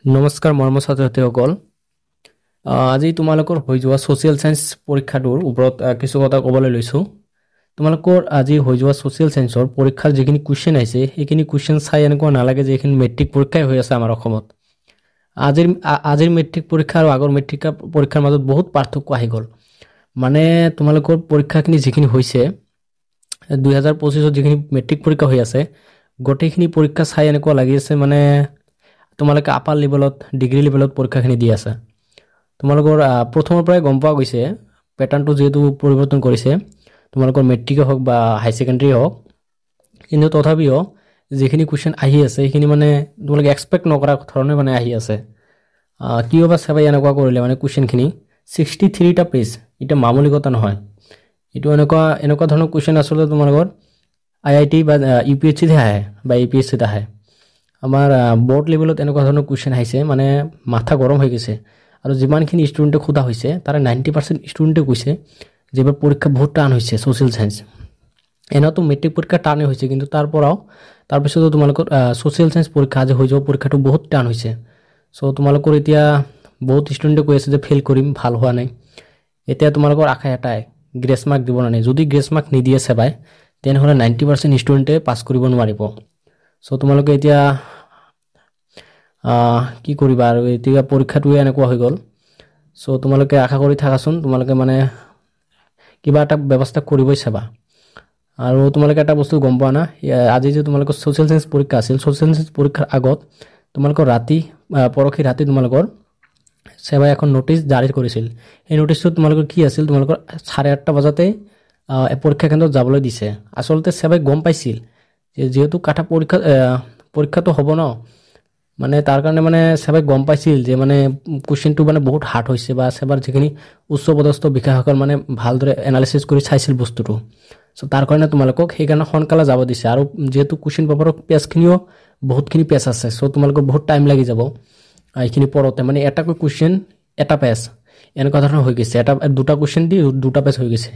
নমস্কাৰ মৰমৰ ছাত্ৰ-ছাত্ৰীসকল, আজি তোমালোকৰ হৈ যোৱা ছ'চিয়েল ছায়েন্স পৰীক্ষাটোৰ ওপৰত কিছু কথা ক'বলৈ লৈছোঁ। তোমালোকৰ আজি হৈ যোৱা ছ'চিয়েল ছায়েন্সৰ পৰীক্ষাৰ যিখিনি কুৱেশ্যন আহিছে, সেইখিনি কুৱেশ্যন চাই এনেকুৱা নালাগে যে এইখিনি মেট্ৰিক পৰীক্ষাই হৈ আছে আমাৰ অসমত। আজিৰ মেট্ৰিক পৰীক্ষা আৰু আগৰ মেট্ৰিক পৰীক্ষাৰ মাজত বহুত পাৰ্থক্য আহি গ'ল। মানে তোমালোকৰ পৰীক্ষাখিনি যিখিনি হৈছে, 2025ত যিখিনি মেট্ৰিক পৰীক্ষা হৈ আছে, গোটেইখিনি পৰীক্ষা চাই এনেকুৱা লাগি আছে মানে তোমালোকে আপাৰ লেভেলত, ডিগ্ৰী লেভেলত পৰীক্ষাখিনি দি আছা। তোমালোকৰ প্ৰথমৰ পৰাই গম পোৱা গৈছে, পেটাৰ্ণটো যিহেতু পৰিৱৰ্তন কৰিছে, তোমালোকৰ মেট্ৰিকেই হওক বা হাই ছেকেণ্ডেৰী হওক, কিন্তু তথাপিও যিখিনি কুৱেশ্যন আহি আছে, সেইখিনি মানে তোমালোকে এক্সপেক্ট নকৰা ধৰণে মানে আহি আছে। কিয় বা চেবাই এনেকুৱা কৰিলে? মানে কুৱেশ্যনখিনি 63টা পেজ, এতিয়া মামুলি কথা নহয় এইটো। এনেকুৱা এনেকুৱা ধৰণৰ কুৱেশ্যন আচলতে তোমালোকৰ আইআইটি বা ইউপিএছচিতহে আহে বা এপিএছচিত আহে। আমাৰ বৰ্ড লেভেলত এনেকুৱা ধৰণৰ কুৱেশ্যন আহিছে, মানে মাথা গৰম হৈ গৈছে। আৰু যিমানখিনি ষ্টুডেণ্টক সোধা হৈছে, তাৰে 90% ষ্টুডেণ্টে কৈছে যে এইবাৰ পৰীক্ষা বহুত টান হৈছে ছ'চিয়েল ছায়েন্স। এনেওতো মেট্ৰিক পৰীক্ষা টানেই হৈছে, কিন্তু তাৰ পৰাও তাৰপিছতো তোমালোকৰ ছ'চিয়েল ছায়েন্স পৰীক্ষা, আজি হৈ যোৱা পৰীক্ষাটো বহুত টান হৈছে। চ' তোমালোকৰ এতিয়া বহুত ষ্টুডেণ্টে কৈ আছে যে ফেইল কৰিম, ভাল হোৱা নাই। এতিয়া তোমালোকৰ আশা এটাই, গ্ৰেছ মাৰ্ক দিব নাই। যদি গ্ৰেছ মাৰ্ক নিদিয়ে চেবাই, তেনেহ'লে 90% ষ্টুডেণ্টে পাছ কৰিব নোৱাৰিব। চ' তোমালোকে এতিয়া কি কৰিবা আৰু? এতিয়া পৰীক্ষাটোৱে এনেকুৱা হৈ গ'ল। চ' তোমালোকে আশা কৰি থাকাচোন, তোমালোকে মানে কিবা এটা ব্যৱস্থা কৰিবই চাবা। আৰু তোমালোকে এটা বস্তু গম পোৱা না, আজি যে তোমালোকৰ ছ'চিয়েল ছায়েন্স পৰীক্ষা আছিল, ছ'চিয়েল ছায়েন্স পৰীক্ষাৰ আগত তোমালোকৰ ৰাতি, পৰহি ৰাতি তোমালোকৰ চেবাই এখন ন'টিচ জাৰি কৰিছিল। সেই ন'টিচটোত তোমালোকৰ কি আছিল? তোমালোকৰ 8:30 বজাতে পৰীক্ষা কেন্দ্ৰত যাবলৈ দিছে। আচলতে চেবাই গম পাইছিল যে যিহেতু কাঠা পৰীক্ষা, পৰীক্ষাটো হ'ব ন, মানে তাৰ কাৰণে মানে চেবাই গম পাইছিল যে মানে কুৱেশ্যনটো মানে বহুত হাৰ্ড হৈছে, বা চেবাৰ যিখিনি উচ্চ পদস্থ বিষয়াসকল মানে ভালদৰে এনালিচিছ কৰি চাইছিল বস্তুটো। চ' তাৰ কাৰণে তোমালোকক সেইকাৰণে সোনকালে যাব দিছে। আৰু যিহেতু কুৱেশ্যন পেপাৰৰ পেজখিনিও বহুতখিনি পেজ আছে, চ' তোমালোকৰ বহুত টাইম লাগি যাব এইখিনি পঢ়োঁতে। মানে এটাকৈ কুৱেশ্যন এটা পেজ, এনেকুৱা ধৰণৰ হৈ গৈছে। এটা দুটা কুৱেশ্যন দি দুটা পেজ হৈ গৈছে,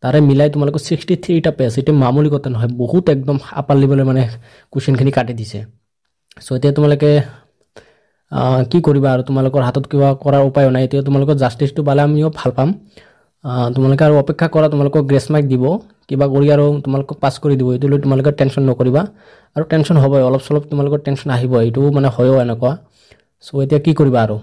তাৰে মিলাই তোমালোকৰ 63টা পেজ। এইটো মামুলি কথা নহয়, বহুত একদম আপাৰ লেভেলৰ মানে কুৱেশ্যনখিনি কাটি দিছে। চ' এতিয়া তোমালোকে কি কৰিবা আৰু? তোমালোকৰ হাতত কিবা কৰাৰ উপায়ো নাই। এতিয়া তোমালোকৰ জাষ্টিছটো পালে আমিও ভাল পাম। তোমালোকে আৰু অপেক্ষা কৰা, তোমালোকক গ্ৰেছ মাৰ্ক দিব কিবা কৰি আৰু তোমালোকক পাছ কৰি দিব। এইটো লৈ তোমালোকে টেনশ্যন নকৰিবা। আৰু টেনশ্যন হ'বই, অলপ চলপ তোমালোকৰ টেনশ্যন আহিব, এইটো মানে হয়ও এনেকুৱা। চ' এতিয়া কি কৰিবা আৰু?